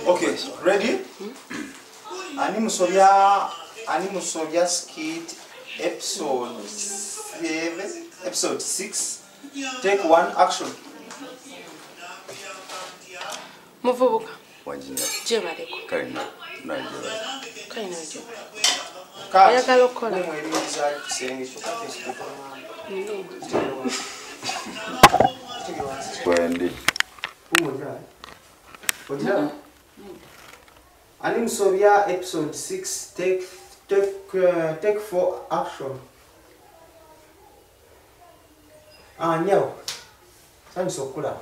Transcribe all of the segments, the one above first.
Okay, ready? Ani Musobya skit episode 7, episode 6. Take 1, action. Muvubuka. Wanjinya. Jebaleko. Kale na Kale na jebaleko. Oyagala okukola. Wendi. Ani Musobya episode 6 take 4, action. Ah, nyawo. Sanyusa okulaba.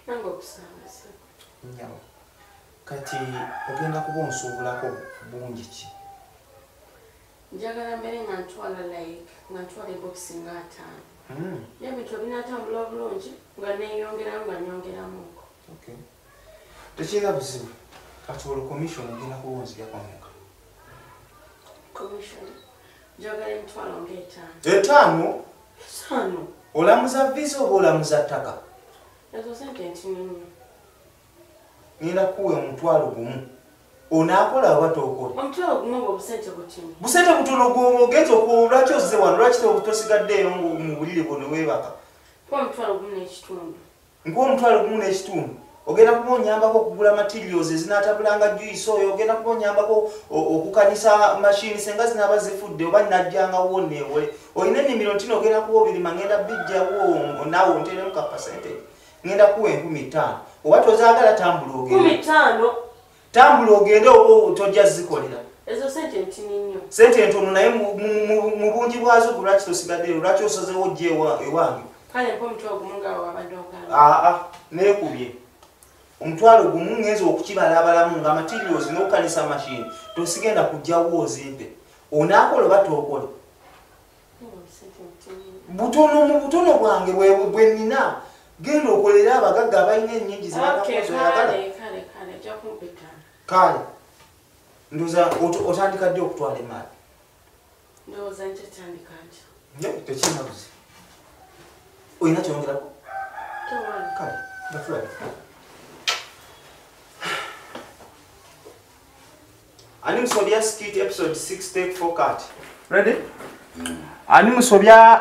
Nange okusanga. Nyawo. Kati ogenda kuba onsuubulako bungi ki? Njagala mbeere nga ntwala like nga ntwala ebokisi nga 5. Ebintu ebinaatambula obulungi nga neeyongeramu nga nyongeramuko. Okay. Tekirina buzibu. Kati olwo commission ogenda kuba onzijako mmeka? Commission? Njagala emitwalo nga 5. 5? 5. Olamuza visa oba olamuza ttaka? Ezo sente ntono nnyo. Ngenda kuwa omutwalo gumu. Onaakola oba tokola? Omutwalo gumu obwo busente butono. Busente butono gw'ogenza lwaki ozze wano? Lwaki tosigaddeeyo mu buliri bwo ne weebaka? Mpa omutwalo gumu n'ekitundu. Nkuwa omutwalo gumu n'ekitundu? Ogenda kuba onyambako okugula materials ezinaatabulanga juice oyo, ogenda kuba onyambako okukanisa machine senga zinaaba zifudde oba najjangawo neewole. Olina ennimiro ntino ogenda kuba obirima ngenda bijjawo naawe onteeremu ka percentage. Ngenda kuwa 5,000. Oba tozaagala tambula ogende. 5,000? Tambula ogende oba tojja zikolera. Ezo sente ntono nnyo. Sente ntono naye mu bungi bwazo lwaki tosigaddeyo? Lwaki osazeewo ojja ewange? Kale mpa omutwalo gumu nga wabadde ogamba. Aa, neekubye. Omutwalo gumu ngenza okukibalabalamu nga materials n'okukanisa machine tosigenda kujjawo ozimpe. Onaakola oba tokola? Butono mu butono bwange bwe nnina. Genda okolere abagagga abalina ennyingi ze bakakoze oyagala. Kale, ojja kumpa 5. Kale. Ndowooza otandika ddi okutwala emaali? Ndowooza nkyatandika nkya. Tekirina buzibu. Olina ky'oyongerako? Tewali. Kale, batulabe. Ani Musobya skit episode 6 take 4 cut. Ready? Ani Musobya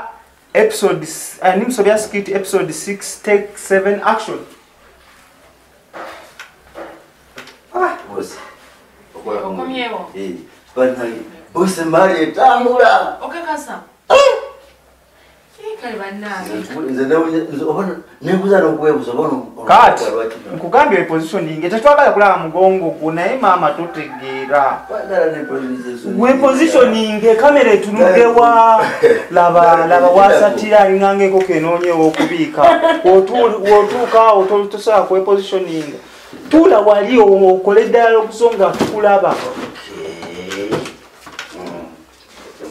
skit episode 6 take 7 action. Ah, boss. Okomyewo. Eh, banayi. Boss mali etambula. Okakasa. Kale bannange. Nze nebuuza n'okwebuuza oba Kati nkugambye positioning tetwagala kulaba mugongo gwo naye maama totegeera. We positioning kamera etunudde wa laba wasatira alinganga enkoko enoonyewo okubiika. W'otuuka awo tosobola kwe positioning. Tuula wali okole eddala okusonga tukulaba.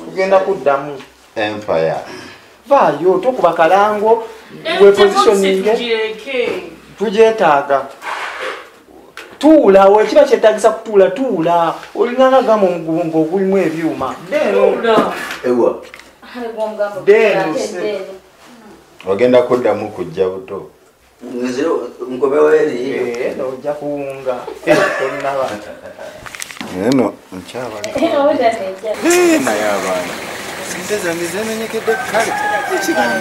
Tugenda kuddamu. Empire. Vaayo tokuba kalango we positioning tugyetaaga. Tuula wekiba kyetaagisa kutuula tuula olinganga gamba omugongo ogulimu ebyuma. Ewa. Deno. Ogenda kuddamu kujja buto. Nze nkomewo eri. Ojja kuwunga. Tonnaba. Eno nkyabala. Naye abaana. Sente zange zeemenyekedde kale. Ekigambo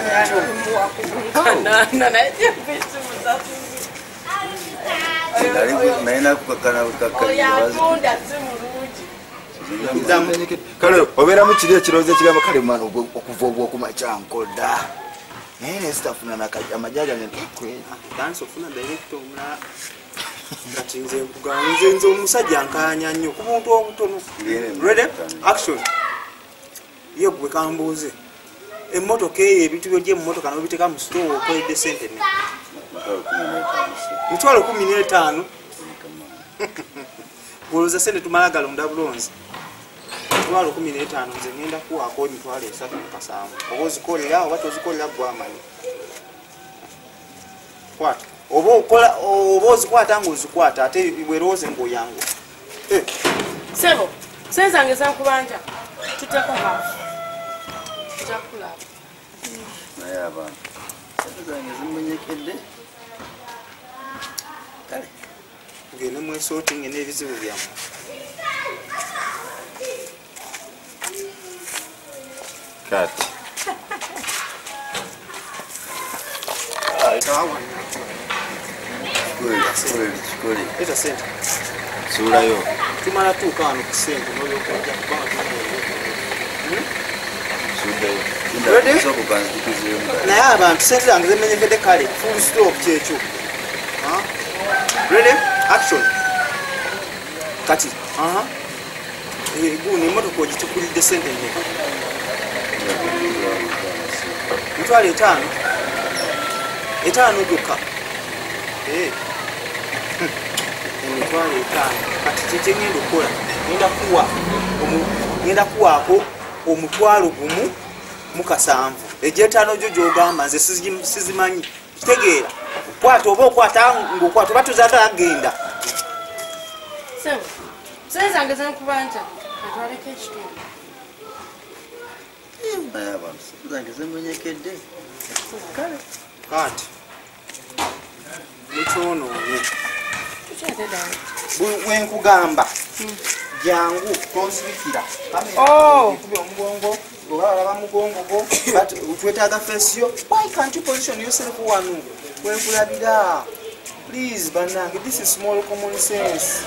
ekyo. Kale obeeramu kiri ekirowoozo ekigamba kale mwana okuva obwokumakya nkoda. Naye nesitafuna amajja gange Dansi ofuna director omulala. Kati nze nkugamba nze omusajja nkaanya nnyo ku buntu obutono. Ready? Action. Ye gwe kambuuze. Emmotoka eyo ebintu by'oggye mu mmotoka n'obiteeka mu store okoledde ssente mmeka? Mitwalo 15. Gw'olowooza ssente tumala galonda bulonzi. Mitwalo 15 nze ngenda kuwaako emitwalo 37. Oba ozikolera oba tozikolera ggwe amanyi. Kwata. Oba okola oba ozikwata ng'ozikwata ate bwerowooze ng'oyanguwa. Ssebo, ssente zange zankubanja. Tuteeko half. Tujja kulaba. Naye abantu Zange zimenyekedde. Kale. Mugende mwesootinge n'ebizibu byammwe. Kati. Kikole. Eta sente. Suulayo. Tumala tuuka wano ku ssente n'olyoka ojja kubanga Suddeyo. Ready? Naye abantu sente zange zimenyekedde kale full stop kyekyo. Ready? Action. Kati. Guno emmotoka ogitukulidde sente mmeka? 50,000. 5 gyokka. 50,000. Kati kye ngenda okukola, ngenda kuwaako 1,017. Egy'etaano gyo gy'ogamba nze sizimanyi. Kitegeera. Kwata oba okwata ng'okwata oba tozaagala genda. Ssebo, sente zange zenkubanja atwaleko ekitundu. Naye abantu sente zange zimenyekedde. Kale. Kati. Mukyonoonye. Bwe nkugamba jangu tonsirikira. Kube omugongo oba olaba mugongo gwo but twetaaga face yo. Why can't you position yourself wano? Wenkulabira. Please bannange, this is small common sense.